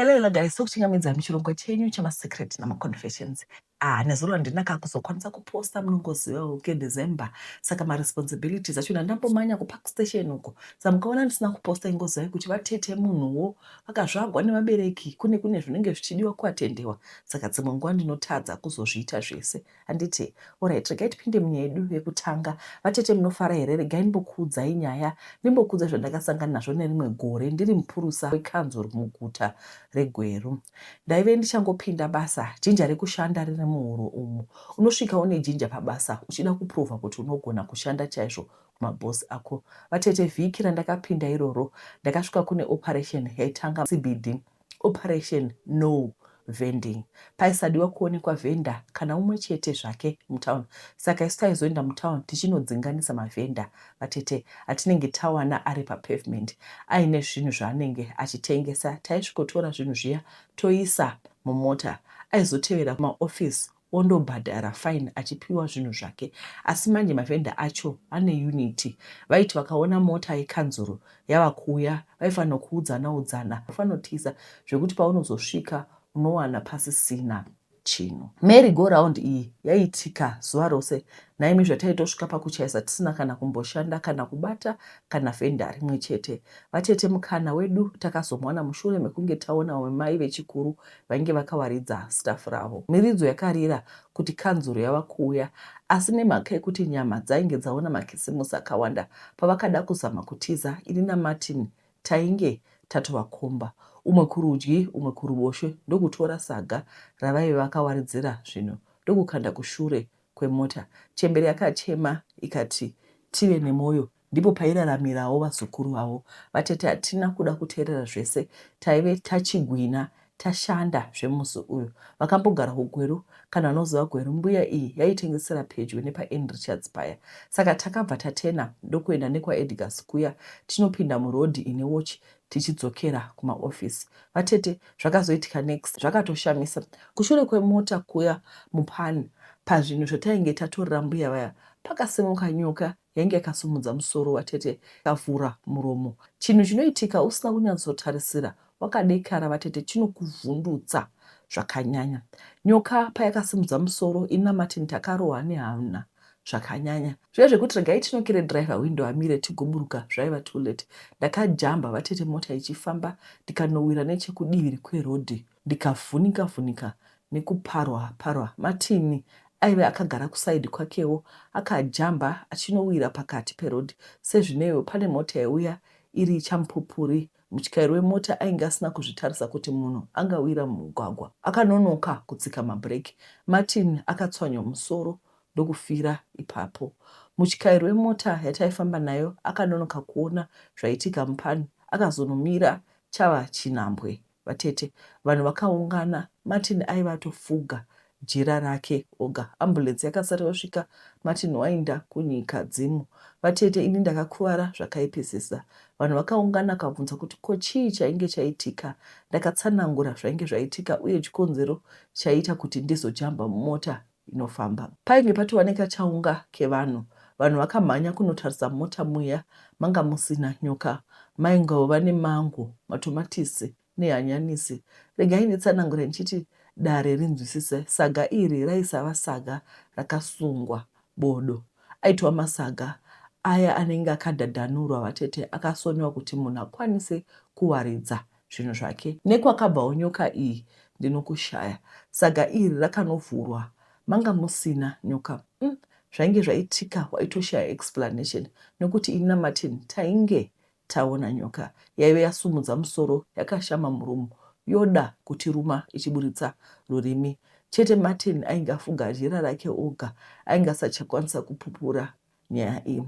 Hello, hello guys, tokuchingamidza muchirongwa chenyu chemasecret namaconfessions. Ah, nezuro handina kakuzokwanisa kuposta munongozivawo ke December saka maresponsibilities acho ndandambomanya kupark station uko saka mukaona ndisina kuposta ingozivai kuti vatete munhuwo vakazvagwa nevabereki kune kune zvinenge zvichidiwa kuatendewa saka dzimwe nguva ndinotadza kuzozviita zvese Handiti? Alright, regai tipinde munyaya yedu yekutanga. Vatete munofara here? Regai ndimbokuudzai nyaya, ndimbokuudzai zvandakasangana nazvo nerimwe gore ndiri mupurusa wekanzuru muguta reGweru. Ndaive ndichangopinda basa, jinja rekushanda riri muhuro umu. Unosvika une jinja pabasa uchida kuprova kuti unogona kushanda chaizvo kumaboss ako. Vatete, vhiki randakapinda iroro ndakasvika kune operation yaitanga CBD. Operation no vending. Paisadiwa kuonekwa vendor kana umwe chete zvake mutown. Saka isu taizoenda mutown tichinodzinganisa mavendor vatete atinenge tawana ari papavement aine zvinhu zvaanenge achitengesa. Taisvikotora zvinhu zviya toisa mumota. Aizotevera kumaoffice ondobhadhara fine achipiwa zvinhu zvake asi manje mavendor acho ane unity vaiti vakaona mota yekanzuru yava kuuya vaifanira kuudzana udzana fanotiza zvekuti paunozosvika unowana pasisina chinhu. Merry go round iyi yaiitika zuva rose nhaimi zvataitosvika pakuchaisa tisina kana kumboshanda kana kubata kana vendor rimwe chete. Vatete mukana wedu takazomuwana mushure mekunge taona vamwe mai vechikuru vainge vakawaridza staff ravo. Miridzo yakarira kuti kanzuru yava kuuya asi nemhaka yekuti nyama dzainge dzaona makisimusi akawanda pavakada kuzama kutiza ini naMartin tainge tatovakomba umwe kurudyi umwe kuruboshwe ndokutora saga ravaive vakawaridzira zvinhu ndokukanda kushure kwemota. Chembere yakachema ikati tive nemoyo Ndipo pairaramirawo vazukuru vavo. Vatete hatina kuda kuteerera zvese taive tachigwina tashanda zvemusi uyu. Vakambogara kuGweru kana vanoziva Gweru mbuya iyi yaitengesera pedyo nepaN Richards paya. Saka takabva tatena ndokuenda nekwaEdgars kuya tinopinda muroad ine watch tichidzokera kumaoffice. Vatete zvakazoitika next zvakatoshamisa. Kushure kwemota kuya mupan pazvinhu zvatainge tatorera mbuya vaya pakasimuka nyoka Yainge yakasimudza musoro vatete ikavhura muromo. Chinhu chinoitika usina kunyatsotarisira wakadekara vatete chinokuvhundutsa zvakanyanya. Nyoka payakasimudza musoro ini naMartin takarohwa nehana zvakanyanya. Zviya zvekuti regai tinokere driver window amire tigoburuka zvaiva too late. Ndakajamba vatete mota ichifamba ndikanowira nechekudivi kweroad ndikavhunika vhunika nekuparwa parwa. Martin aive akagara kuside kwakewo akajamba achinowira pakati peroad sezvineiwo pane mota yaiuya iri chamupupuri. Mutyairi wemota ainge asina kuzvitarisa kuti munhu angawira mumugwagwa. Akanonoka kutsika mabrake. Martin akatswanywa musoro ndokufira ipapo. Mutyairi wemota yataifamba nayo akanonoka kuona zvaitika mupan akazonomira chava chinhambwe Vatete. Vanhu vakaungana, Martin aiva atofuga jira rake oga. Ambulance yakasara yosvika Martin wainda kunyika dzimu. Vatete ini ndakakuvara zvakaipisisa. Vanhu vakaungana akabvunza kuti ko chii chainge chaitika. Ndakatsanangura zvainge zvaitika uye chikonzero chaiita kuti ndizojamba mumota inofamba. Painge patova nekachaunga kevanhu. Vanhu vakamhanya kunotarisa mota muya manga musina nyoka. Maingova nemango, matomatisi nehanyanisi. Regai nditsanangure ndichiti dare rinzwisise. Saga iri raisava saga rakasungwa bodo. Aitova masaga aya anenge akadhadhanurwa vatete akasoniwa kuti munhu akwanise kuwaridza zvinhu zvake. Nekwakabvawo nyoka iyi ndinokushaya. Saga iri rakanovhurwa manga musina nyoka umm zvainge zvaitika waitoshaya explanation nekuti ini naMartin tainge taona nyoka yaive yasumudza musoro yakashama muromo yoda kutiruma ichiburitsa rurimi chete Martin ainge afuga jira rake oga ainge asachakwanisa kupupura nyaya iyi.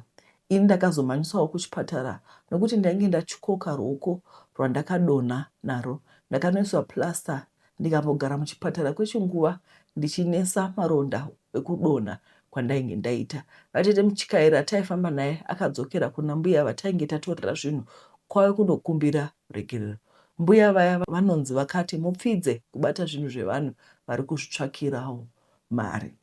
Ini ndakazomhanyiswawo kuchipatara nokuti ndainge ndatyoka ruoko rwandakadonha narwo. Ndakanoiswa plaster ndikambogara muchipatara kwechinguva ndichinesa maronda ekudonha kwandainge ndaita. Vatete mutyairi ataifamba naye akadzokera kuna mbuya vatainge tatorera zvinhu kwave kunokumbira ruregerero. Mbuya vaya vanonzi vakati mupfidze kubata zvinhu zvevanhu vari kuzvitsvakirawo mari.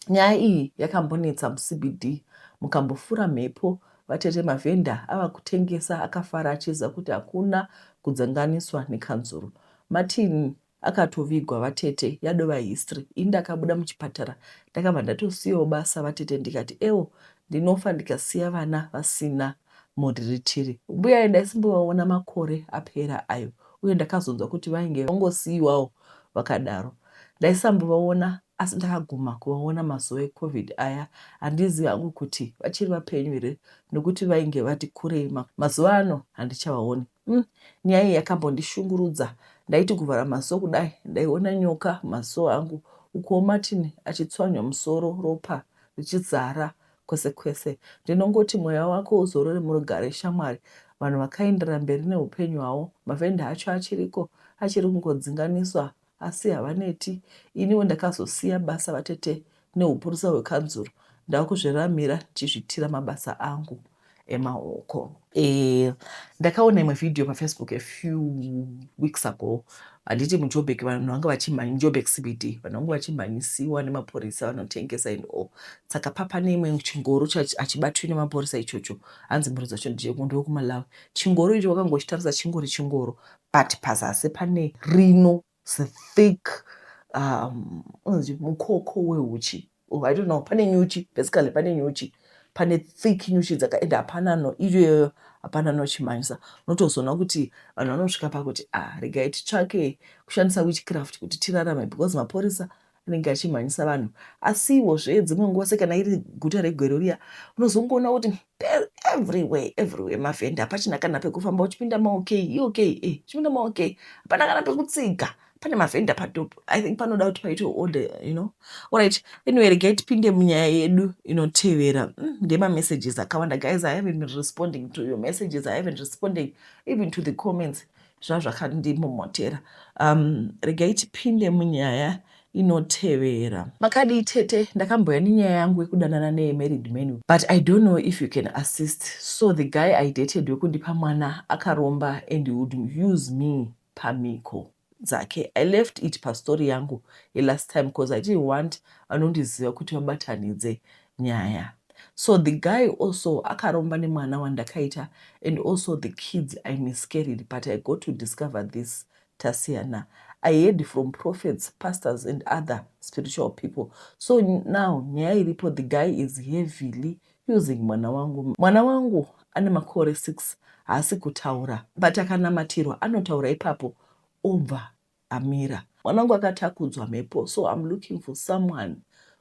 Nyaya iyi yakambonetsa muCBD mukambofura mhepo vatete mavendor ava kutengesa akafara achiziva kuti hakuna kudzinganiswa nekanzuru. Martin Akatovigwa vatete yadova history ini ndakabuda muchipatara ndakabva ndatosiyawo basa vatete ndikati ewo ndinofa ndikasiya vana vasina muriritiri. Mbuya ndaisimbovaona makore apera ayo uye ndakazonzwa kuti vainge vangosiyiwawo vakadaro. Ndaisambovaona asi ndakaguma kuvaona mazuva eCovid aya handizivi hangu kuti vachiri vapenyu here nokuti vainge vati kurei mazuva ano handichavaoni. Nyaya iyi yakambondishungurudza. Ndaiti kuvhara maziso kudai ndaiona nyoka mumaziso angu ukuwo Martin achitswanywa musoro ropa richizara kwese kwese. Ndinongoti mweya wako uzorore murugare shamwari. Vanhu vakaenderera mberi neupenyu hwavo. Mavhenda acho achiriko achiri kungodzinganiswa asi havaneti. Iniwo ndakazosiya basa vatete nehupurisa hwekanzuru ndava kuzviraramira ndichizviitira mabasa angu emaoko. E, ndakaona imwe vhidhiyo pafacebook a few weeks ago handiti mujobek vanhu vanga vachimhanya mujobek cbd vanhu vanga vachimhanyisiwa nemapurisa vanotengesa and all saka papane imwe chingoro hachibatwi nemapurisa ichocho hanzi muridzi wacho ndewekumalawi chingoro icho wakangochitarisa chingori chingoro but pazasi pane rino thick um, mukoko wehuchi oh, i don't know pane nyuchi basically pane nyuchi pane thick nyuchi dzaka and hapana no iyoyo hapana nochimhanyisa unotozoona kuti vanhu vanosvika pakuti ah regai titsvake kushandisa witchcraft kuti tirarame because mapurisa anenge achimhanyisa vanhu asiwo zve dzimwe nguva sekana iri guta regwero riya unozongoona kuti everywhere everywhere mavhenda hapachina kana pekufamba uchipinda maok iok eh, uchipinda maok hapana kana pekutsiga pane mavhenda padop i think panoda kuti paitwe order you know alright anyway regai tipinde munyaya yedu inotevera mm, ndemamessages akawanda guys i haven't been responding to your messages i haven't responding even to the comments zvazvakandimomotera um, regai tipinde munyaya inotevera. Makadii tete, ndakambouya nenyaya yangu yekudanana nemarried man but I don't know if you can assist. So the guy I dated wekundipa mwana akaromba and he would use me pamhiko dzake. I left it pastory yangu yelast time cause I didn't want vanondiziva kuti vabatanidze nyaya. So the guy also akaromba nemwana wandakaita and also the kids I miscarried but I got to discover this tasiyana. I heard from prophets, pastors and other spiritual people. So now nyaya iripo the guy is heavily using mwana wangu. Mwana wangu ane makore 6 haasi kutaura but akanamatirwa anotaura ipapo obva amira. Mwana wangu akatakudzwa mhepo so I'm looking for someone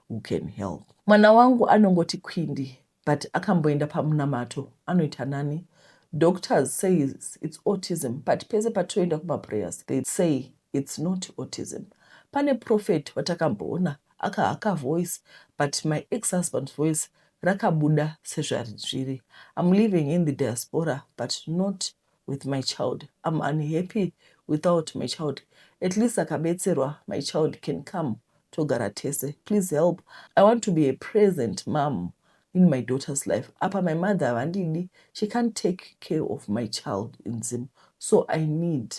who can help. Mwana wangu anongoti kwindi but akamboenda pamunamato anoita nani. Doctors says it's autism but pese patoenda kumaprayers they say it's not autism. Pane prophet watakamboona akahaka voice but my ex-husband's voice rakabuda sezvazviri. I'm living in the diaspora but not with my child. I'm unhappy without my child. At least akabetserwa my child can come togara tese. Please help. I want to be a present mom in my daughter's life. Apa my mother havandidi. She can't take care of my child in Zim. So I need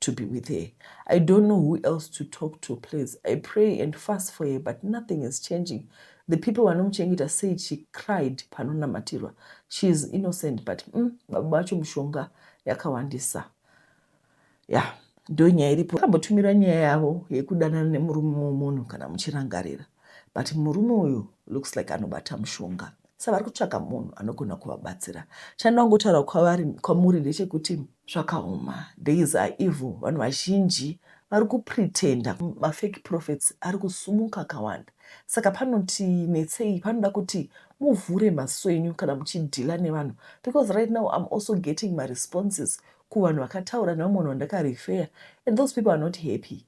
to be with her. I don't know who else to talk to, please. I pray and fast for her, but nothing is changing. The people vanomuchengeta said she cried panonamatirwa. She is innocent, but baba vacho mushonga yakawandisa. Yeah, ndo nyaya iripo. Akambotumira nyaya yavo yekudanana nemurume wemunhu kana muchirangarira. But murume uyu looks like anobata mushonga. Saka vari kutsvaka munhu anogona kuvabatsira. Chandangotaura kwavari kwamuri ndechekuti zvakaoma. Days are evil. Vanhu vazhinji vari kupretenda mafake prophets ari kusumuka akawanda. Saka panoti netsei panoda kuti muvhure maziso enyu kana muchidhila nevanhu because right now I'm also getting my responses kuvanhu vakataura nevamwe vanhu vandakarefer and those people are not happy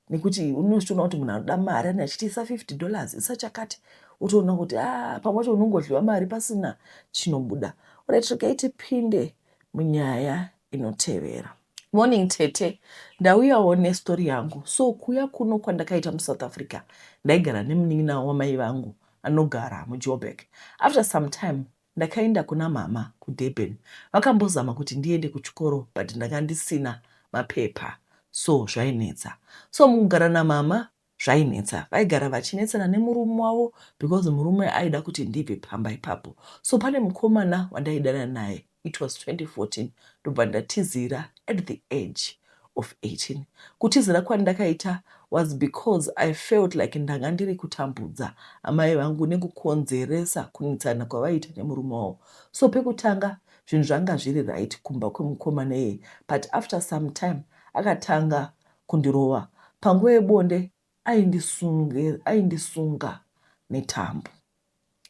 nekuti unotoona kuti munhu anoda mari ane achiti isa 50 dollars isa chakati utoona kuti ah pamwe pacho unongodliwa mari pasina chinobuda. Alright, regai tipinde munyaya inotevera. Morning tete, ndauyawo nestori yangu. So kuya kuno kwandakaita muSouth Africa ndaigara nemunin'ina wamai vangu anogara muJoburg. After some time ndakaenda kuna mama kuDurban. Vakambozama kuti ndiende kuchikoro but ndanga ndisina mapepa so zvainetsa. So mukugara namama zvainetsa. Vaigara vachinetsana nemurume wavo because murume aida kuti ndibve pamba ipapo. So pane mukomana wandaidanana naye it was 2014 ndobva ndatizira at the age. of 18. Kutizira kwandakaita was because I felt like ndanga ndiri kutambudza amai vangu nekukonzeresa kunetsana kwavaiita nemurume wavo. So pekutanga zvinhu zvanga zviri right kumba kwemukomana iyeye, but after some time akatanga kundirova. Panguva yebonde aindisunga netambo.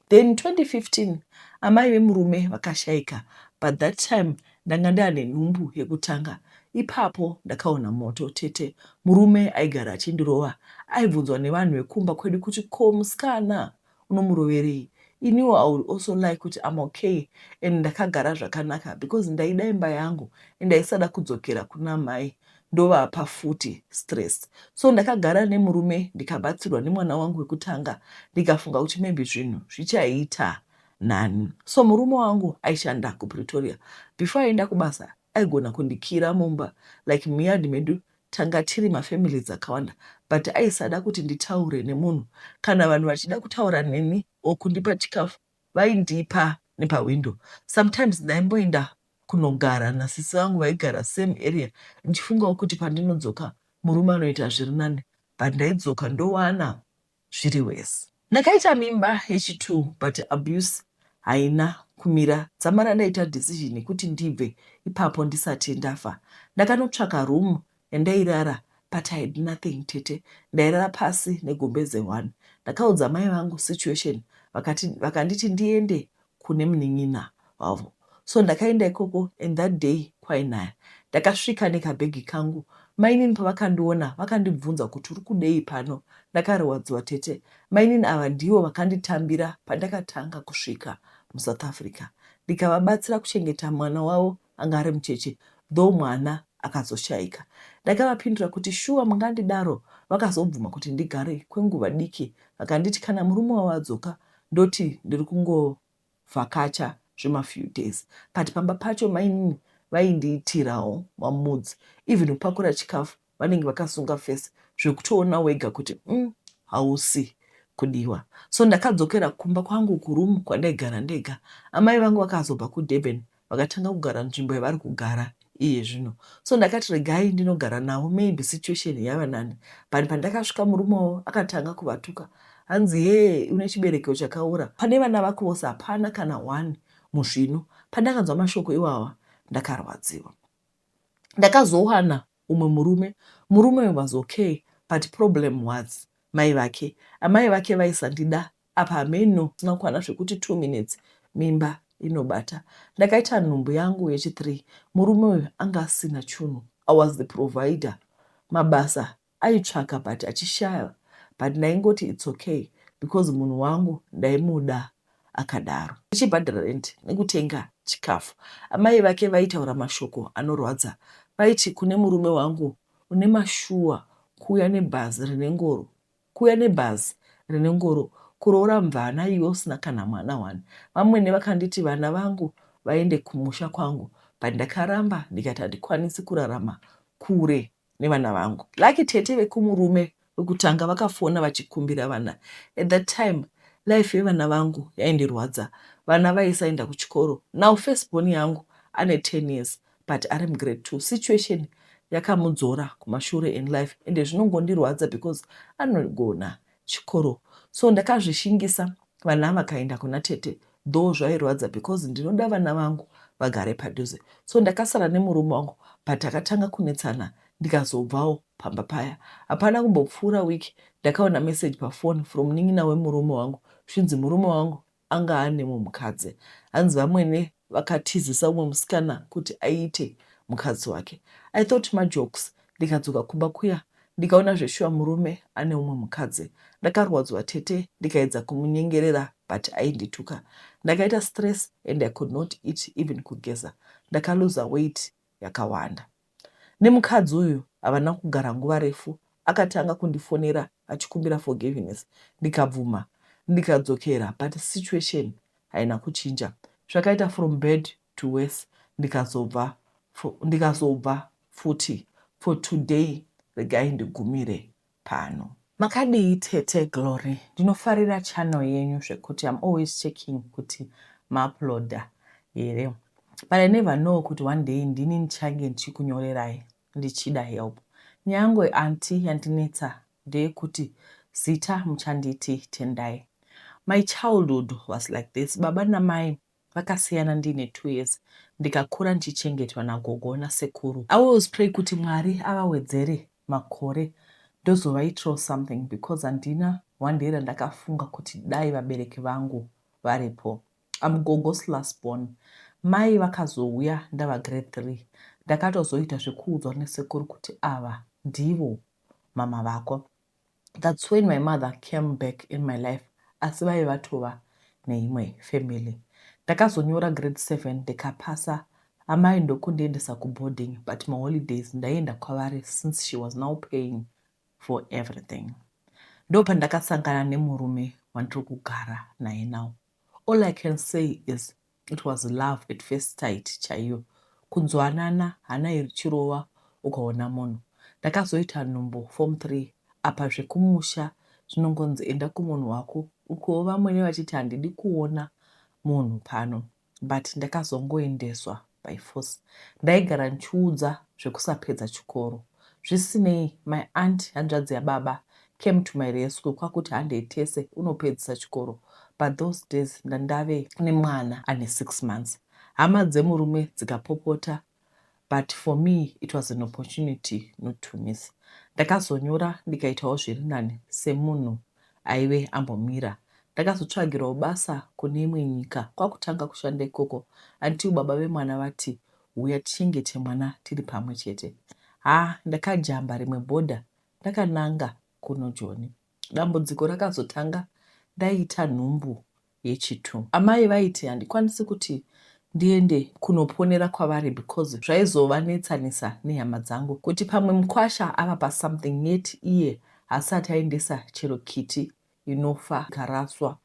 Then 2015 amai vemurume vakashaika, but that time ndanga ndaane nhumbu yekutanga. Ipapo ndakaona moto, tete. Murume aigara achindirova. Aibvunzwa nevanhu vekumba kwedu kuti, "Ko musikana unomuroverei?" Iniwo I would also like kuti I'm okay and ndakagara zvakanaka because ndaida imba yangu and ndaisada kudzokera kuna mai ndovapa futi stress. So ndakagara nemurume, ndikabatsirwa nemwana wangu wekutanga, ndikafunga kuti maybe zvinhu zvichaita nani. So murume wangu aishanda kuPretoria. Before aenda kubasa aigona kundikira mumba. Like, muyard medu tanga tiri mafamilies akawanda, but aisada kuti nditaure nemunhu. Kana vanhu vachida kutaura neni or kundipa chikafu, vaindipa nepahwindo. Sometimes ndaimboenda kunogara nasisi vangu vaigara same area, ndichifungawo kuti pandinodzoka murume anoita zviri nani, but ndaidzoka ndowana zviri worse. Ndakaita mimba yechi2, but abuse haina kumira. Dzamara ndaita decision yekuti ndibve ipapo ndisati ndafa. Ndakanotsvaka room yandairara, but I had nothing, tete. Ndairara pasi negumbeze 1. Ndakaudza mai vangu situation, vakanditi ndiende kune munin'ina wavo. So ndakaenda ikoko, and that day kwainaya. Ndakasvika nekabhegi kangu. Mainini pavakandiona vakandibvunza kuti, "Uri kudei pano?" Ndakarwadziwa, tete. Mainini ava ndivo vakanditambira pandakatanga kusvika muSouth Africa, ndikavabatsira kuchengeta mwana wavo anga ari mucheche, though mwana akazoshayika. Ndakavapindura kuti, "Shuwa mungandidaro?" Vakazobvuma kuti ndigare kwenguva diki. Vakanditi kana murume wavo adzoka, ndoti ndiri kungovhakacha zvemafew days. But pamba pacho mainini vaindiitirawo mamoods. Even kupakura chikafu vanenge vakasunga face, zvekutoona wega kuti hausi kudiwa. So ndakadzokera kumba kwangu, kuroom kwandaigara ndega. Amai vangu vakazobva kuDurban, vakatanga kugara nzvimbo yavari kugara iye zvino. So ndakati regai ndinogara navo, maybe situation yava nani. But pandakasvika, murume wavo akatanga kuvatuka. Hanzi, "Hee, une chibereko chakaora. Pane vana vako vose hapana kana one muzvino." Pandakanzwa mashoko iwawa ndakarwadziwa. Ndakazowana umwe murume. Murume was okay, but problem was mai vake. Amai vake vaisandida. Apa hameno sina kukwana zvekuti 2 minutes mimba inobata. Ndakaita nhumbu yangu yechi3. Murume uyu anga asina chunhu. I was the provider. Mabasa aitsvaka but achishaya, but ndaingoti it's okay because munhu wangu ndaimuda akadaro, ndichibhadhara rent nekutenga chikafu. Amai vake vaitaura mashoko anorwadza. Vaiti kune murume wangu, "Une mashuwa kuuya nebhazi rine ngoro, kuuya nebhazi rine ngoro kuroora mvana iwe usina kana mwana one." Vamwene vakanditi vana vangu vaende kumusha kwangu, but ndakaramba, ndikati handikwanisi kurarama kure nevana vangu. Lucky tete vekumurume wekutanga vakafona vachikumbira vana. At that time life yevana vangu yaindirwadza. Vana vaisaenda kuchikoro. Now first born yangu ane 10 years, but ari mugrade 2. Situation yakamudzora kumashure in life, ende zvinongondirwadza because anogona chikoro. So ndakazvishingisa, vana vakaenda kuna tete, though zvairwadza because ndinoda vana vangu vagare padhuze. So ndakasara nemurume wangu, but takatanga kunetsana, ndikazobvawo pamba paya. Hapana kumbopfuura wiki, ndakaona message pafoni from munin'ina wemurume wangu, zvinzi murume wangu anga ane mumukadzi. Hanzi vamwene vakatizisa umwe musikana kuti aite mukadzi wake. I thought majokes. Ndikadzoka kumba kuya, ndikaona zveshuwa murume ane umwe mukadzi. Ndakarwadzwa, tete. Ndikaedza kumunyengerera, but aindituka. Ndakaita stress and I could not eat, even kugeza. Ndakaluza weight yakawanda. Nemukadzi uyu havana kugara nguva refu. Akatanga kundifonera achikumbira forgiveness, ndikabvuma, ndikadzokera, but situation haina kuchinja. Zvakaita from bad to worse. Ndikazobva futi. For today regai ndigumire pano. Makadii, tete Glory? Ndinofarira channel yenyu zvekuti I'm always checking kuti mauploada here, but I never know kuti one day ndini ndichange ndichikunyorerai. ndichida help. Nyangwe aunty yandinetsa ndeyekuti zita muchanditi Tendai. My childhood was like this, baba namai vakasiyana ndiine 2 years, ndikakura ndichichengetwa nagogo nasekuru. I always pray kuti Mwari avawedzere makore ndozovaitirawo something, because handina one day randakafunga kuti dai vabereki vangu varipo. I'm gogo's last born. Mai vakazouya ndava grade 3. Ndakatozoita zvekuudzwa nesekuru kuti ava ndivo mama vako. That's when my mother came back in my life, asi vaive vatova neimwe family. Ndakazonyora grade 7 ndikapasa, amai ndokundiendesa kuboarding, but maholidays ndaienda kwavari since she was now paying for everything. Ndopandakasangana nemurume wandiri kugara naye now. All I can say is it was love at first sight chaiyo, kunzwanana, hana ichirova ukaona munhu. Ndakazoita nhumbu form 3. Apa zvekumusha zvinongonzi enda kumunhu wako, ukuwo vamwene vachiti handidi kuona munhu pano, but ndakazongoendeswa by force. Ndaigara ndichiudza zvekusapedza chikoro. Zvisinei, my aunt, hanzvadzi yababa, came to my rescue kwakuti handei tese unopedzisa chikoro. But those days ndandave nemwana ane 6 months. Hama dzemurume dzikapopota, but for me it was an opportunity not to miss. Ndakazonyora ndikaitawo zviri nani semunhu aive ambomira. Ndakazotsvagirawo basa kune imwe nyika kwakutanga kushanda ikoko until baba vemwana vati huya tichengete mwana tiri pamwe chete. Ha, ndakajamba rimwe bhodha ndakananga kuno Joni. Dambudziko rakazotanga ndaita nhumbu yechitu. Amai vaiti handikwanisi kuti ndiende kunoponera kwavari because zvaizovanetsanisa nehama dzangu kuti pamwe mukwasha ava pasomething, yet iye haasati aendesa chero kiti inofa ikaraswa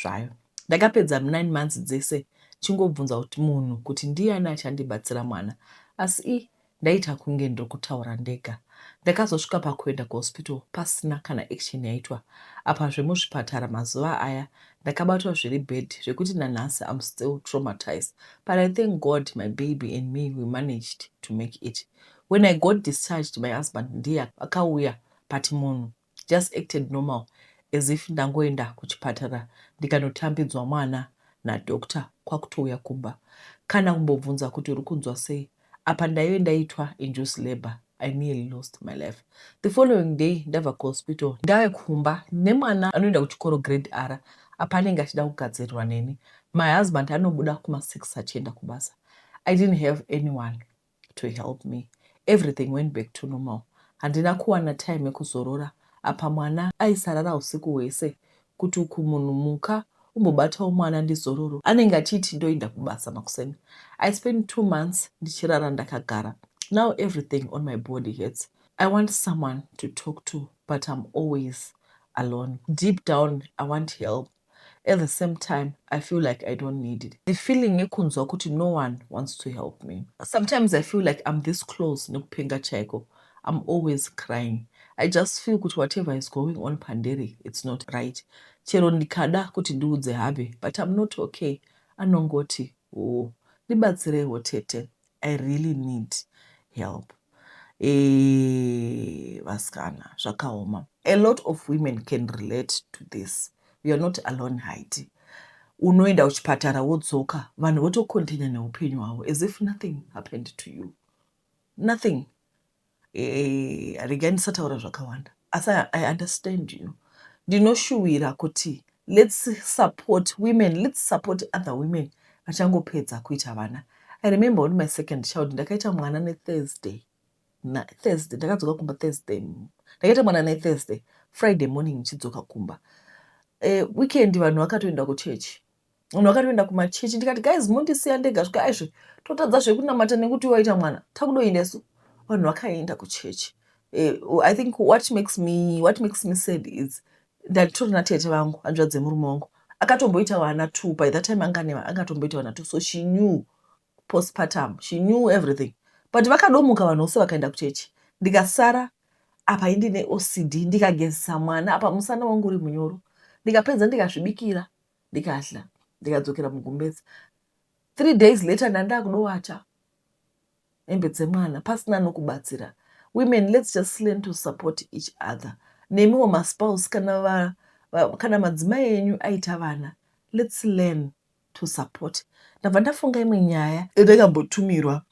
zvayo. Ndakapedza 9 months dzese chingobvunza kuti munhu kuti ndiani achandibatsira mwana, asi i ndaita kunge ndiri kutaura ndega. Ndakazosvika pakuenda kuhospital pasina kana action yaitwa. Apa zvemuzvipatara mazuva aya, ndakabatwa zviri bad zvekuti nanhasi I'm still traumatized, but I thank God my baby and me, we managed to make it. When I got discharged, my husband ndiye akauya, but munhu just acted normal as if ndangoenda kuchipatara ndikanotambidzwa mwana nadoctor kwakutouya kumba, kana kumbobvunza kuti uri kunzwa sei. Apa ndaive ndaitwa induce labor. I nearly lost my life. The following day ndabva kuhospital ndave kumba nemwana anoenda kuchikoro grade R. Apa anenge achida kugadzirirwa neni. My husband anobuda kuma6 achienda kubasa. I didn't have anyone to help me. Everything went back to normal. Handina kuwana time yekuzorora. Apa mwana aisarara usiku hwese, kuti uku munhu muka umbobatawo mwana ndizororo, anenge achiti ndoenda kubasa makuseni. I spent 2 months ndichirara ndakagara. Now everything on my body hurts. I want someone to talk to, but I'm always alone. Deep down I want help. At the same time I feel like I don't need it. The feeling yekunzwa kuti no one wants to help me. Sometimes I feel like I'm this close nekupenga chaiko. I'm always crying. I just feel kuti whatever is going on pandiri, it's not right. Chero ndikada kuti ndiudze hubby but I'm not okay, anongoti oh, ndibatsirewo tete, I really need help. Vasikana, zvakaoma. A lot of women can relate to this. You are not alone. Haiti unoenda kuchipatara wodzoka, vanhu votocontinue neupenyu hwavo as if nothing happened to you, nothing. Regai ndisataura zvakawanda, asi I understand you. Ndinoshuwira kuti let's support women, let's support other women vachangopedza kuita vana. I remember on my second child, ndakaita mwana neThursday. Thursday ndakadzoka kumba, Thursday ndakaita mwana neThursday, Friday morning ndichidzoka kumba. Weekend vanhu vakatoenda kuchechi, vanhu vakatoenda kumachechi. Ndikati, "Guys, mundisiya ndega." Svika aizve totadza zvekunamata nekuti waita mwana, takudoenda isu. Vanhu vakaenda kuchechi. I think what makes me sad is ndatori natete vangu, hanzvadzi dzemurume wangu, akatomboita vana two. By that time anga angatomboita vana two, so she knew postpartum, she knew everything, but vakadomuka vanhu vose vakaenda kuchechi, ndikasara apa indine OCD. Ndikagezesa mwana, apa musana wangu uri munyoro. Ndikapedza, ndikazvibikira, ndikadya, ndikadzokera mugumbezi. 3 days later ndandakudowacha hembe dzemwana pasina nokubatsira. Women, let's just learn to support each other. Nemiwo maspouse, kana madzimai enyu aita vana, let's learn to support. Ndabva ndafunga imwe nyaya yandakambotumirwa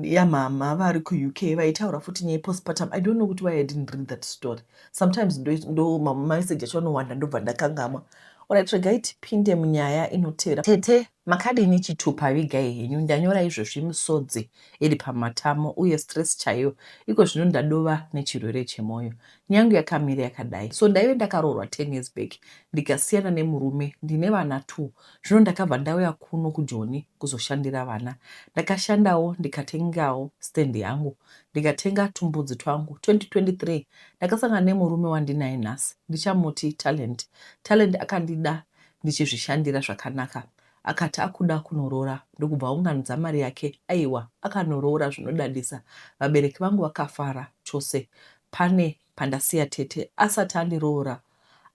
yamama vari kuUK vaitaura futi nyaya yepostpartum. I don't know kuti why I didn't read that story. Sometimes ndo mameseji acho anowanda, ndobva ndakangamwa. Alright, regai tipinde munyaya inotevera. Tete, makadini? Chitupa vigai henyu. Ndanyora izvozvi misodzi iri pamatamo uye stress chaiyo. Iko zvino ndadova nechirwere chemwoyo. Nyangu yakamira yakadai. So ndaive ndakaroorwa 10 years back, ndikasiyana nemurume. Ndine vana 2. Zvino ndakabva ndauya kuno kuJoni kuzoshandira vana. Ndakashandawo, ndikatengawo stand yangu, ndikatenga tumbudzi twangu. 2023 ndakasangana nemurume wandinaye nhasi, ndichamuti Talent. Talent akandida ndichizvishandira zvakanaka. Akati akuda kunoroora, ndokubva aunganidza mari yake. Aiwa, akanoroora zvinodadisa. Vabereki vangu vakafara chose. Pane pandasiya, tete. Asati andiroora,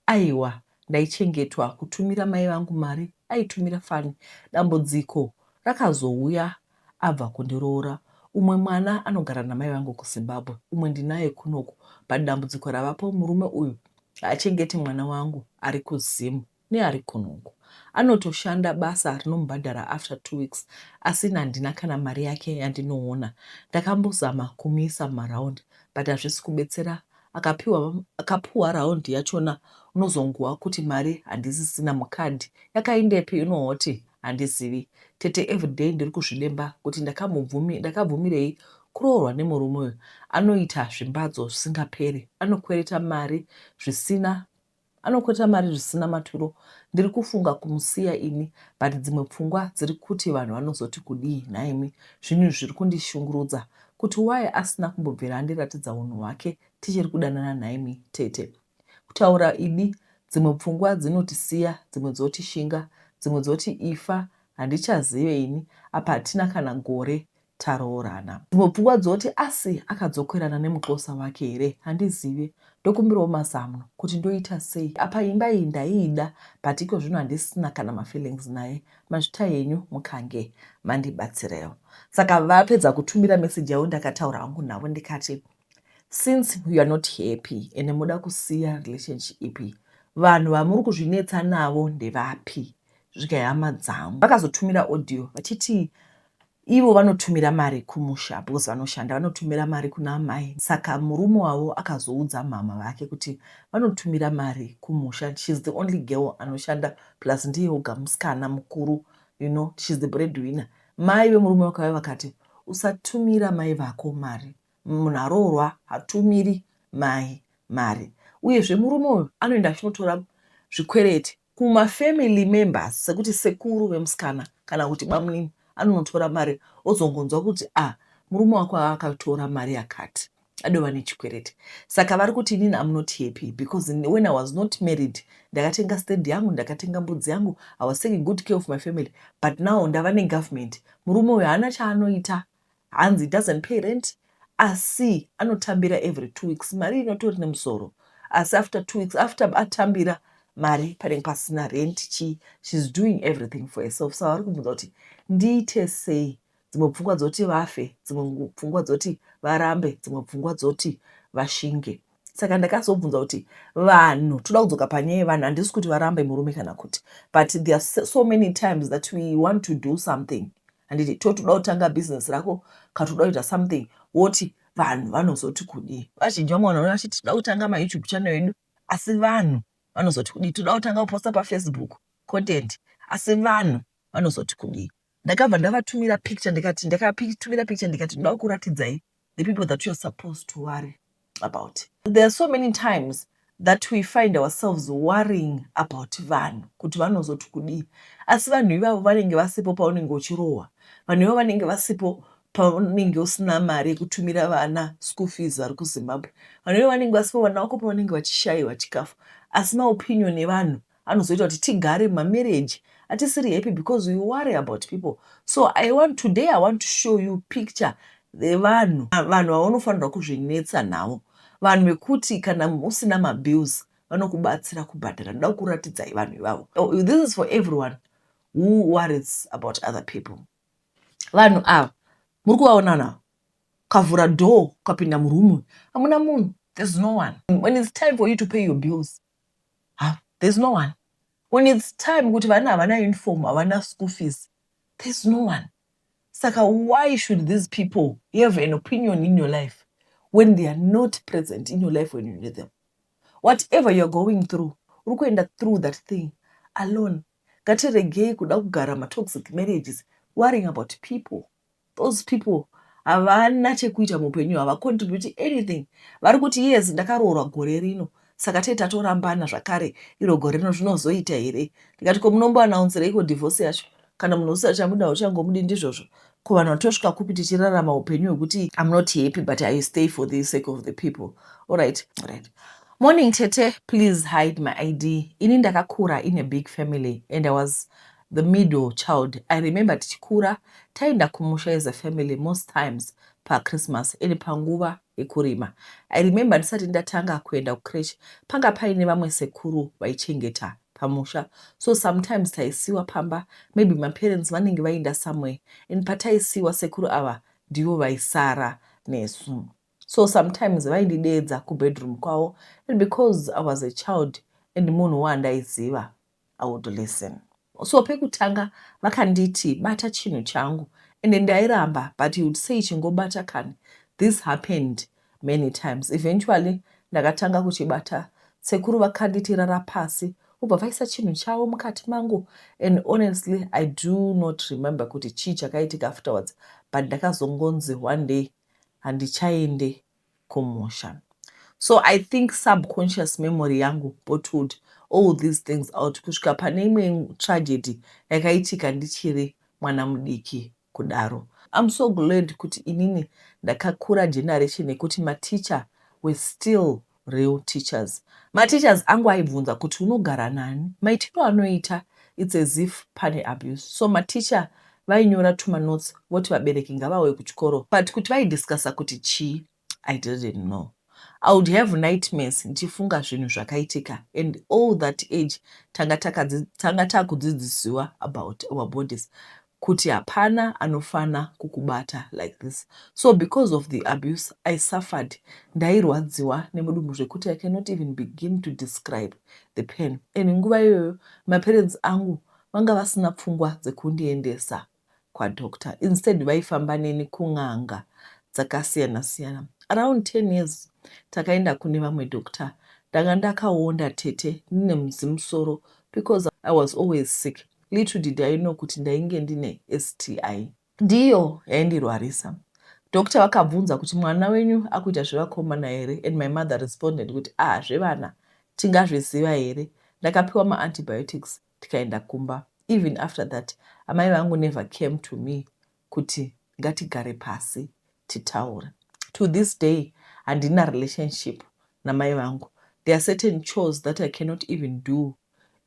aiwa, ndaichengetwa. Kutumira mai vangu mari aitumira fani. Dambudziko rakazouya abva kundiroora. Umwe mwana anogara namai vangu kuZimbabwe, umwe ndinaye kunoku. But dambudziko ravapo, murume uyu haachengeti mwana wangu ari kuZimu neari kunoku. Anotoshanda basa rinomubhadhara after 2 weeks, asi handina kana mari yake yandinoona. Ndakambozama kumuisa mumaraundi, but hazvisi kubetsera. Akapiwa raundi yachona, unozongowa kuti mari handisisina mukadhi, yakaindepi? Unohoti handizivi. Tete, everyday ndiri kuzvidemba kuti ndakabvumirei kuroorwa nemurume uyu. Anoita zvimbadzo zvisingaperi, anokwereta mari zvisina maturo. Ndiri kufunga kumusiya ini, but dzimwe pfungwa dziri kuti vanhu vanozoti kudii nhaimi? Zvinhu zviri kundishungurudza kuti why asina kumbobvira andiratidza unhu hwake tichiri kudanana nhaimi tete? Kutaura idi, dzimwe pfungwa dzinotisiya, dzimwe dzotishinga, dzimwe dzoti ifa. Handichazive ini. Apa hatina kana gore taroorana. Dzimwe pfungwa dzoti asi akadzokerana nemuxosa wake here? Handizive. Ndokumbirawo mazano kuti ndoita sei. Apa imba iyi ndaiida, but iko zvino handisina kana mafeelings naye. Mazvita henyu mukange mandibatsirewo. Saka vapedza kutumira meseji yavo, ndakataura hangu navo ndikati, since you are not happy ende muda kusiya relationship ipi, vanhu vamuri kuzvinetsa navo ndevapi? Zvikai hama dzangu. Vakazotumira audio vachiti ivo vanotumira mari kumusha because vanoshanda, vanotumira mari kuna amai. Saka murume wavo akazoudza mama vake kuti vanotumira mari kumusha. She's the only girl anoshanda, plus ndiye oga musikana mukuru. She's the bread winner. Mai vemurume vakauya vakati, "Usatumira mai vako mari. Munhu aroorwa hatumiri mai mari." Uyezve murume uyu anoenda achinotora zvikwereti kumafamily members, sekuti sekuru vemusikana kana kuti bamunini, anonotora mari, ozongonzwa kuti a ah, murume wako akatora mari yakati, adova nechikwereti. Saka vari kuti, inini am not happy because when I was not married ndakatenga stand yangu, ndakatenga mbudzi yangu, I was taking good care of my family, but now ndava negovernment, murume uyu haana chaanoita. Hanzi doesn't pay rent, asi anotambira every 2 weeks mari inotori nemusoro, asi after 2 weeks after atambira mari panenge pasina rent. Chii, she's doing everything for herself. Saka vari kubvunza kuti ndiite sei. Dzimwe pfungwa dzoti vafe, dzimwe pfungwa dzoti varambe, dzimwe pfungwa dzoti vashinge. Saka ndakazobvunza kuti vanhu, toda kudzoka panyaya yevanhu, handisi kuti varambe murume kana kuti, but there are so many times that we want to do something, handiti? Totoda kutanga bhizinesi rako, katoda kuita something, woti vanhu vanozoti kudii? Vazhinji vamwe vanhu vachiti toda kutanga maYouTube channel edu, asi vanhu vanozoti kudii? Toda kutanga kuposta paFacebook content, asi vanhu vanozoti kudii? Ndakabva ndavatumira picture, ndikati, ndakatumira picture ndikati, ndoda kuratidzai the people that you are supposed to worry about. There are so many times that we find ourselves worrying about vanhu kuti vanozoti kudii, asi vanhu ivavo vanenge vasipo paunenge uchirohwa. Vanhu ivavo vanenge vasipo paunenge usina mari yekutumira vana school fees vari kuZimbabwe. Vanhu ivavo vanenge vasipo vana vako pavanenge vachishayiwa chikafu. Asi maopinion evanhu anozoita kuti tigare mumamarriage atisiri happy because we worry about people. So I want today I want to show you picture vevanhu, vanhu vaunofanirwa kuzvinetsa navo, vanhu vekuti kana usina mabills vanokubatsira kubhadhara. Ndoda kuratidzai vanhu ivavo. Oh, this is for everyone who worries about other people. Vanhu ava muri kuvaona navo. Ukavhura door, ukapinda murumu, hamuna munhu. There's no one. When it's time for you to pay your bills, ha, there's no one. When it's time kuti vana havana uniform, havana school fees, there's no one. Saka why should these people have an opinion in your life when they are not present in your life when you need them? Whatever you're going through, uri kuenda through that thing alone. Ngatiregei kuda kugara matoxic marriages worrying about people. Those people havana chekuita muupenyu, havacontribute anything. Vari kuti, "Yes, ndakaroorwa gore rino, saka tee tatorambana zvakare iro gore rino, zvinozoita here?" Ndikati, "Ko munomboannouncereiko divorce yacho kana munhu usichamuda, uchangomudi?" Ndizvozvo. Ko vanhu vatosvika kupi tichirarama upenyu hwekuti, "I'm not happy, but I stay for the sake of the people"? Alright. Morning, tete. Please hide my ID. Ini ndakakura in a big family and I was the middle child. I remember tichikura taenda kumusha as a family most times paChristmas and panguva yekurima. I remember ndisati ndatanga kuenda kucreche, panga paine vamwe sekuru vaichengeta pamusha. So sometimes taisiwa pamba, maybe maparents vanenge vaenda somewhere, and pataisiwa, sekuru ava ndivo vaisara nesu. So sometimes vaindideedza kubedroom kwavo, and because I was a child and munhu wandaiziva, I would listen. So pekutanga vakanditi, "Bata chinhu changu," and ndairamba, but he would say, "Chingobata kani." This happened many times. Eventually ndakatanga kuchibata. Sekuru vakanditi, "Rara pasi," ubva vaisa chinhu chavo mukati mangu. And honestly, I do not remember kuti chii chakaitika afterwards, but ndakazongonzi one day handichaende kumusha. So I think subconscious memory yangu bottled all these things out kusvika pane imwe tragedy yakaitika ndichiri mwana mudiki kudaro. I'm so glad kuti inini ndakakura generation yekuti maticha were still real teachers. Mateachers angu aibvunza kuti, "Unogara nani? Maitiro anoita, it's as if pane abuse." So maticha vainyora tumanotes voti vabereki ngavauye kuchikoro, but kuti vaidiscussa kuti chii, I didn't know. I would have nightmares ndichifunga zvinhu zvakaitika, and all that age tanga takudzidzisiwa about our bodies, kuti hapana anofana kukubata like this. So because of the abuse I suffered, ndairwadziwa nemudumbu zvekuti I cannot even begin to describe the pain. And nguva iyoyo maparents angu vanga vasina pfungwa dzekundiendesa kwadoctor. Instead vaifamba neni kun'anga dzakasiyana-siyana. Around 10 years takaenda kune vamwe doctor. Ndanga ndakaonda, tete, ndine muzimusoro because I was always sick. Little did I know kuti ndainge ndine STI, ndiyo yaindirwarisa. Doctor vakabvunza kuti, "Mwana wenyu akuita zvevakomana here?" And my mother responded kuti, "Ah, zvevana tingazviziva here?" Ndakapiwa maantibiotics, tikaenda kumba. Even after that, amai vangu never came to me kuti ngatigare pasi titaure. To this day handina relationship namai vangu. There are certain chores that I cannot even do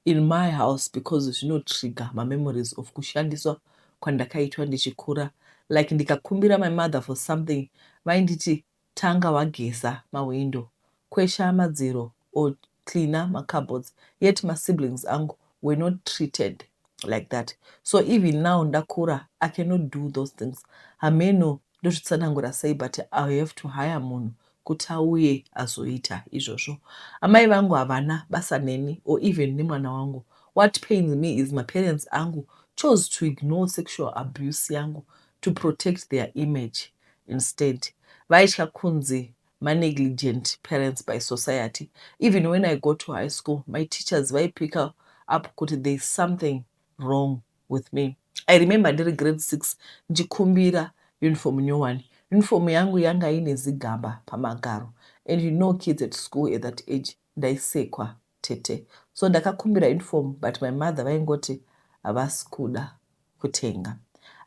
in my house because zvinotrigger mamemories of kushandiswa kwandakaitwa ndichikura. Like ndikakumbira my mother for something, vainditi, "Tanga wageza mawindo, kwesha madziro or cleaner macupboards." Yet masiblings angu were not treated like that. So even now ndakura, I cannot do those things. Hameno ndozvitsanangura sei, but I have to hire munhu kuti auye azoita izvozvo. Amai vangu havana basa neni or even nemwana wangu. What pains me is my parents angu chose to ignore sexual abuse yangu to protect their image. Instead vaitya kunzi manegligent parents by society. Even when I go to high school, my teachers vaipicka up kuti there is something wrong with me. I remember ndiri grade 6 ndichikumbira uniform nyowani. Uniform yangu yanga ine zigamba pamagaro, and you know kids at school at that age, ndaisekwa, tete. So ndakakumbira uniform, but my mother vaingoti havasi kuda kutenga.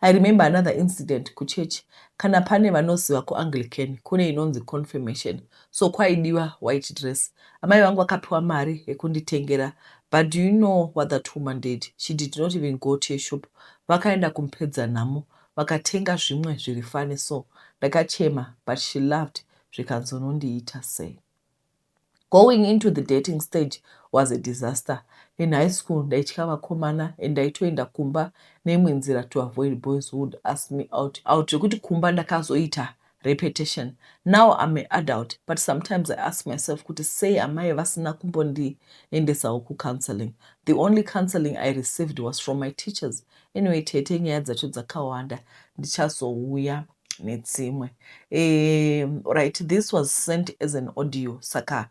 I remember another incident kuchechi. Kana pane vanoziva, kuAnglican kune inonzi confirmation, so kwaidiwa white dress. Amai vangu vakapiwa mari yekunditengera, but do you know what that woman did? She did not even go to a shop. Vakaenda kumupedzanhamo, vakatenga zvimwe zviri funny. So ndakachema, but she laughed, zvikanzi, "Unondiita sei?" Going into the dating stage was a disaster. In high school ndaitya vakomana and ndaitoenda kumba neimwe nzira to avoid boys who would ask me out. Zvekuti kumba ndakazoita Repetition. Now I'm a adult, but sometimes I ask myself kuti sei amai vasina kumbondiendesawo kucounseling. The only counseling I received was from my teachers. Anyway, tete, nyaya dzacho dzakawanda, ndichazouya nedzimwe. Right, this was sent as an audio, saka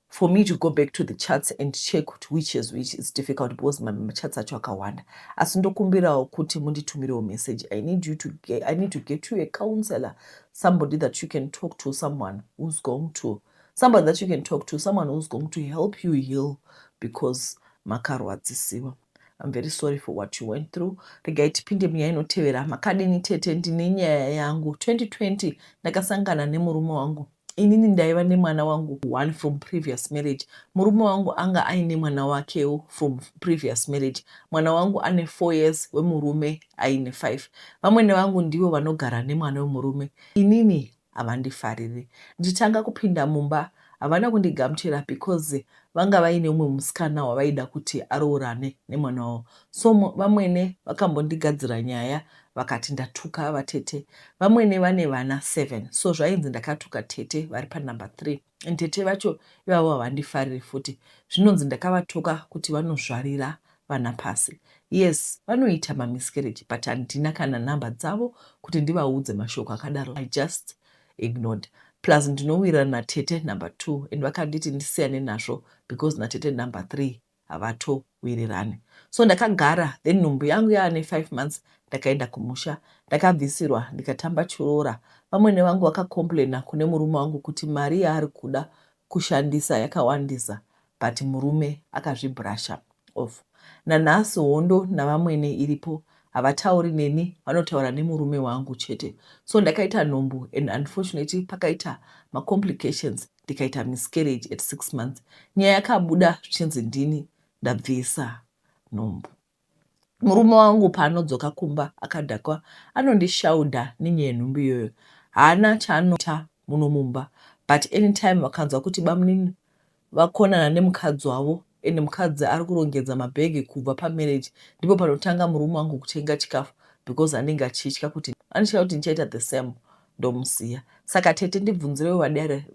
for me to go back to the chats and check which is which is difficult because machats acho akawanda. Asi ndokumbirawo kuti munditumirewo message. I need to get you a counselor, somebody that you can talk to, someone who's going to somebody that you can talk to, someone who's going to help you heal, because makarwadzisiwa. I'm very sorry for what you went through. Regai tipinde munyaya inotevera. Makadini tete? Ndine nyaya yangu. 2020 ndakasangana nemurume wangu. Inini ndaiva nemwana wangu one from previous marriage. Murume wangu anga aine mwana wakewo from previous marriage. Mwana wangu ane 4 years, wemurume aine 5. Vamwene vangu ndivo vanogara nemwana wemurume. Inini havandifariri. Ndichitanga kupinda mumba havana kundigamuchira because vanga vaine umwe musikana wavaida kuti aroorane nemwana wavo. So vamwene vakambondigadzira nyaya, vakati ndatuka vatete. Vamwene vane vana 7, so zvainzi ndakatuka tete vari panumber 3, and tete vacho ivavo havandifariri futi. Zvinonzi ndakavatuka kuti vanozvarira vana pasi. Yes, vanoita mamiscarriage, but handina kana nhamba dzavo kuti ndivaudze mashoko akadaro. I just ignored. Plus ndinowirirana natete number 2, and vakanditi ndisiyane nazvo because natete number 3 havatowirirani. So ndakagara. Then nhumbu yangu yaane 5 months, ndakaenda kumusha, ndakabvisirwa, ndikatamba chiroora. Vamwene vangu vakacomplaina kune murume wangu kuti mari yaari kuda kushandisa yakawandisa, but murume akazvibrusha off. Nanhasi hondo navamwene iripo. Havatauri neni, vanotaura nemurume wangu chete. So ndakaita nhumbu and unfortunately pakaita macomplications, ndikaita miscarriage at 6 months. Nyaya yakabuda zvichinzi ndini ndabvisa nhumbu. Murume wangu paanodzoka kumba akadhakwa, anondishaudha nenyaya yenhumbu iyoyo. Haana chaanoita muno mumba, but anytime vakanzwa kuti bamunini vakonana nemukadzi wavo ende mukadzi ari kurongedza mabhegi kubva pamarriage, ndipo panotanga murume wangu kutenga chikafu, because anenge achitya kuti anotya kuti ndichaita the same, ndomusiya. Saka tete, ndibvunzirewo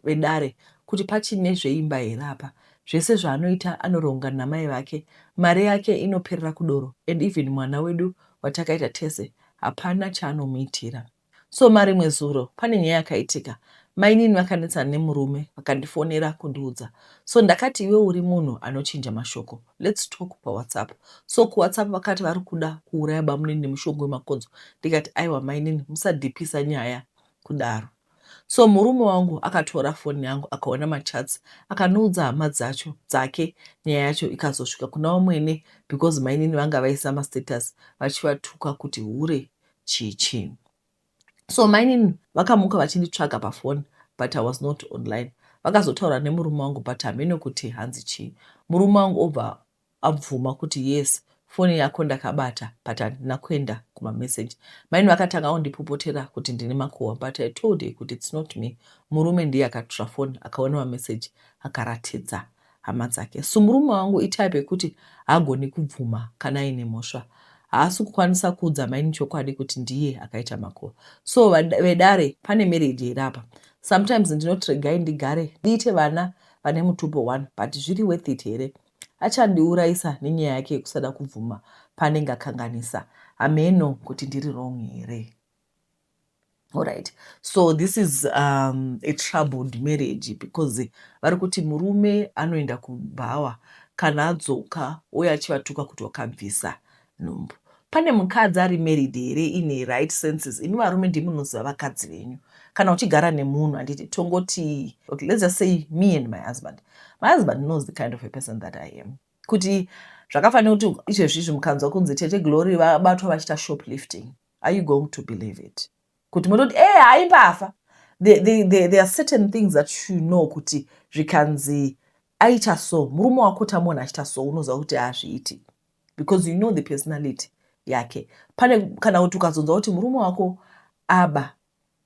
vedare kuti pachine zveimba here apa? Zvese zvaanoita anoronga namai vake. Mari yake inoperera kudoro, and even mwana wedu watakaita tese hapana chaanomuitira. So marimwe zuro pane nyaya yakaitika. Mainini vakanetsana nemurume, vakandifonera kundiudza. So ndakati, "Iwe uri munhu anochinja mashoko, let's talk paWhatsApp." So kuWhatsApp vakati vari kuda kuuraya bamunini nemushonga wemakonzo. Ndikati, "Aiwa mainini, musadhipisa nyaya kudaro." So murume wangu akatora foni yangu, akaona machats, akanoudza hama dzacho dzake. Nyaya yacho ikazosvika kuna vamwene because mainini vanga vaisa mastatus vachivatuka kuti hure, chii chii. So mainini vakamuka vachinditsvaga pafoni, but I was not online. Vakazotaura nemurume wangu, but hamene kuti hanzi chii. Murume wangu obva abvuma kuti, "Yes, foni yako ndakabata, but handina kuenda kumameseji." Maini vakatanga kundipopotera kuti ndine makuhwa, but I told her kuti it's not me, murume ndiye akatora foni, akaona mameseji, akaratidza hama dzake. So murume wangu itype yekuti haagoni kubvuma kana aine mhosva. Haasi kukwanisa kuudza maini chokwadi kuti ndiye akaita makuhwa. So vedare, pane marriage here apa? Sometimes ndinoti regai ndigare ndiite vana vane mutupo one, but zviri worth it here? Achandiurayisa nenyaya yake yekusada kubvuma paanenge akanganisa. Hameno kuti ndiri wrong here. Alright, so this is a troubled marriage because vari kuti murume anoenda kubhawa, kana adzoka uye achivatuka kuti wakabvisa nhumbu. Pane mukadzi ari married here ine right senses? Imi varume ndimunoziva vakadzi venyu. Kana uchigara nemunhu, handiti, tongoti, okay, let's just say me and my husband. My husband knows the kind of a person that I am, kuti zvakafanira kuti izvezvizvi mukanzwa kunzi Tete Glory vabatwa vachiita shoplifting, are you going to believe it kuti mototi e haimbafa? There are certain things that you know kuti zvikanzi aita so, murume wako tamuona achiita so, unoziva kuti haazviiti because you know the personality yake. Pane kana kuti ukazonzwa kuti murume wako aba,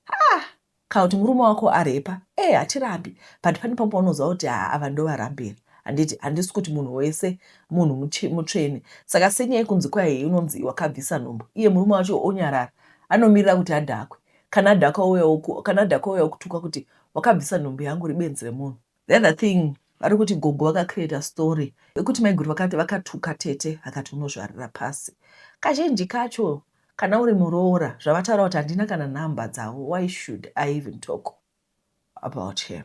ah, kana kuti murume wako arepa, e hatirambi, but pane pamwe paunoziva kuti ha, ava ndovarambira, handiti? Handisi kuti munhu wese munhu mutsvene. Saka senyaya yekunzi kwai unonzi wakabvisa nhumbu, iye murume wacho onyarara, anomirira kuti adhakwe. Canada akauyawo kutuka kuti wakabvisa nhumbu yangu uri benzi remunhu. The other thing vari kuti gogo vakacreata story yekuti maiguru vakati vakatuka tete vakati unozvarira pasi. Kazhinji kacho kana uri muroora zvavataura kuti handina kana number dzavo why should I even talk about her.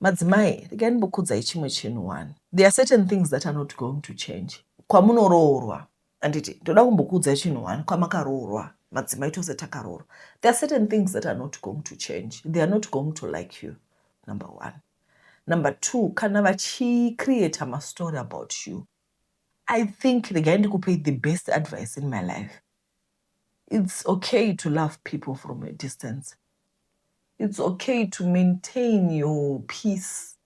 Madzimai regai ndimbokuudzai chimwe chinhu one. There are certain things that are not going to change. Kwamunoroorwa handiti ndoda kumbokuudzai chinhu one kwamakaroorwa madzimai tose takaroorwa. There are certain things that are not going to change. They are not going to like you number one. Number two, kana vachicreata mastory about you, I think regai ndikupei the best advice in my life. It's okay to love people from a distance. It's okay to maintain your peace.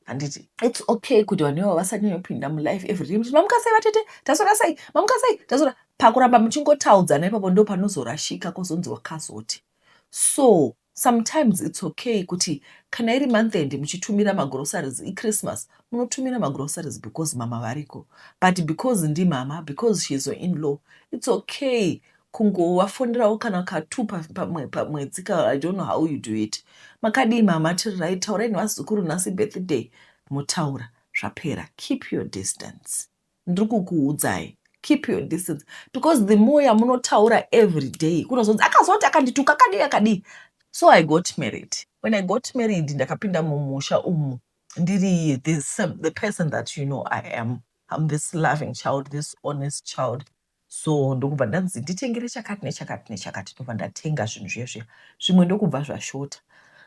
Handiti it's okay kuti vanhu ivavo vasanyanyopinda mulife every day muchiti mamuka sei vatete taswera sei mamuka sei taswera pakuramba muchingotaudzana ipapo ndo panozorashika kozonzi wakazoti so sometimes it's okay kuti kana iri month end muchitumira magroceries ichristmas munotumira magroceries because mama variko but because ndimama because she is your in-law it's okay kungovafonerawo kana katu pamwedzi ka I don't know how you do it makadii mama tiri right taurai nevazukuru nhasi birthday motaura zvapera keep your distance ndiri kukuudzai keep your distance because the more yamunotaura every day kunozonzi akazoti akandituka akadii akadii so I got married when I got married ndakapinda mumusha umu ndiri this the person that you know I am I'm this loving child this honest child so ndokubva ndanzi nditengere chakati nechakati nechakati ndobva ndatenga zvinhu zviya zviya zvimwe ndokubva zvashota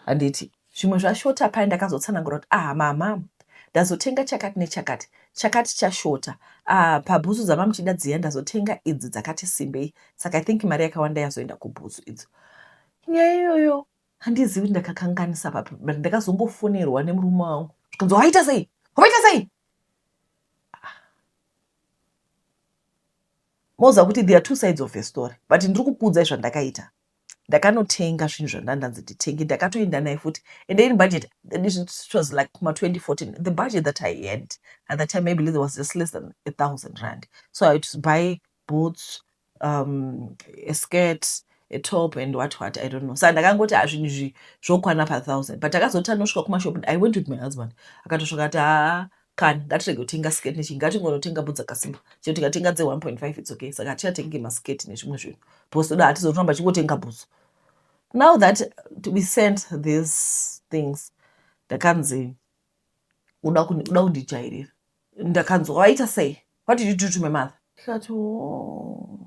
handiti zvimwe zvashota paya ndakazotsanangura kuti ah mama ndazotenga chakati nechakati chakati chashota ah, pabhutsu dzamamuchida dziya ndazotenga idzi dzakati simbei saka I think mari yakawanda yazoenda kubhutsu idzo nyaya iyoyo handizivi kuti ndakakanganisa papi but ndakazongofonerwa nemurume wangu zvikanzi waita sei waita sei moziva kuti there are two sides of a story but ndiri kukuudzai zvandakaita ndakanotenga zvinhu zvandandanzi nditenge ndakatoenda naye futi and in budget it was like kuma 2014 the budget that I had at that time maybe it was just less than 1000 rand so I had to buy boots a skirt a top and what what I don't know saka ndakangoti hazvinhu izvi zvokwana pa1000 but takazoti tanosvika kumashop I went with my husband akatosvika ati haa kani ngatirege kutenga skirt nechii ngatingonotenga bhutsu dzakasimba chero tikatenga dze1.5 it's okay saka hatichatengi masketi nezvimwe zvinhu because toda hatizotoramba chingotenga bhutsu now that we sent these things ndakanzi uda kundijairira ndakanzwa waita sei what did you do to my mother ndikati oh,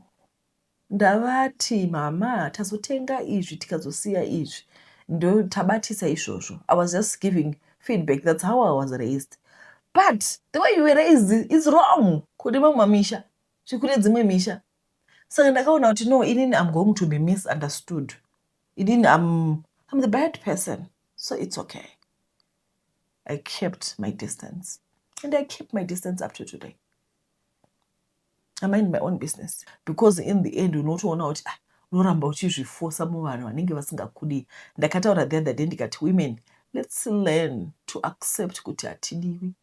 ndavati mama tazotenga izvi tikazosiya izvi ndo tabatisa izvozvo I was just giving feedback that's how I was raised but the way you were raised is wrong kune mamwe mamisha kune dzimwe misha saka ndakaona kuti no inini I'm going to be misunderstood inini I'm the bad person so it's okay I kept my distance and I keep my distance up to today I mind my own business because in the end unotoona kuti ah, unoramba uchizvifosa muvanhu vanenge vasingakudii ndakataura the other day ndikati women let's learn to accept kuti hatidiwi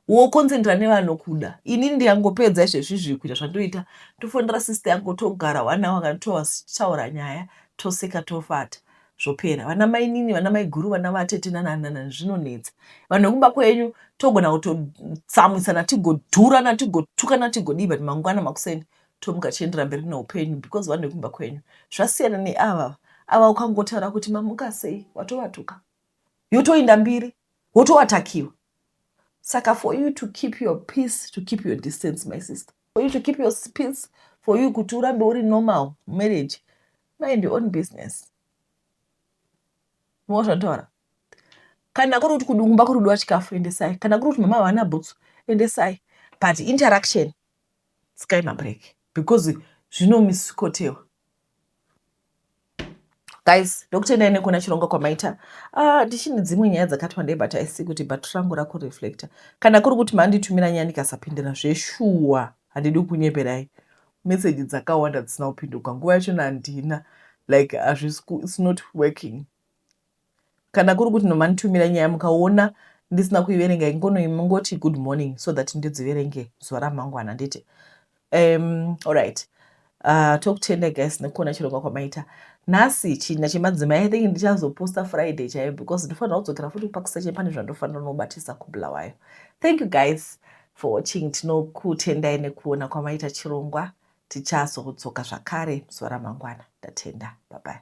wokonzentrera nevanokuda inini ndikangopedza izvezvizvi kuita zvandoita tofonera sister yangu togara one hour kana totaura nyaya toseka tofata zvopera vana mainini vana maiguru vana vatete nananana zvinonetsa vanhu vekumba kwenyu togona kutotsamwisana tigodhurana tigotukana tigodii but mangwana makuseni tomuka tichiendera mberi neupenyu because vanhu vekumba kwenyu zvasiyana neava ava ukangotaura kuti mamuka sei watovatuka yotoinda mbiri wotoatakiwa saka for you to keep your peace to keep your distance my sister for you to keep your peace for you kuti urambe uri normal marriage mind your own business mozvantaura kana kuri kuti kumba kuri kudiwa chikafu endesai kana kuri kuti mama havana bhutsu endesai but interaction tsikai mabreak because zvinomiskotewa guys ndokutendai nekuona chirongwa kwamaita ah, ndichine dzimwe nyaya dzakati wandei but I see kuti bhatiri rangu rakureflecta kana kuri kuti manditumira nyaya ndikasapindira zveshuwa handidi kunyeperai meseji dzakawanda dzisina kupinduka nguva yachona handina like it's not working kana kuri kuti nomanditumira nyaya mukaona ndisina kuiverenga ingonoimungoti good morning so that ndidziverenge zuva ramangwana nditi alright tokutenda guys nekuona chirongwa kwamaita. Nhasi china chemadzimai, I think ndichazoposta Friday chaiyo because ndofanira kudzokera futi kuPark Station, pane zvandofanira kunobatisa kuBulawayo. Thank you guys for watching. Tinokutendai nekuona kwamaita chirongwa. Tichazodzoka zvakare muzuva ramangwana. Ndatenda, bye bye.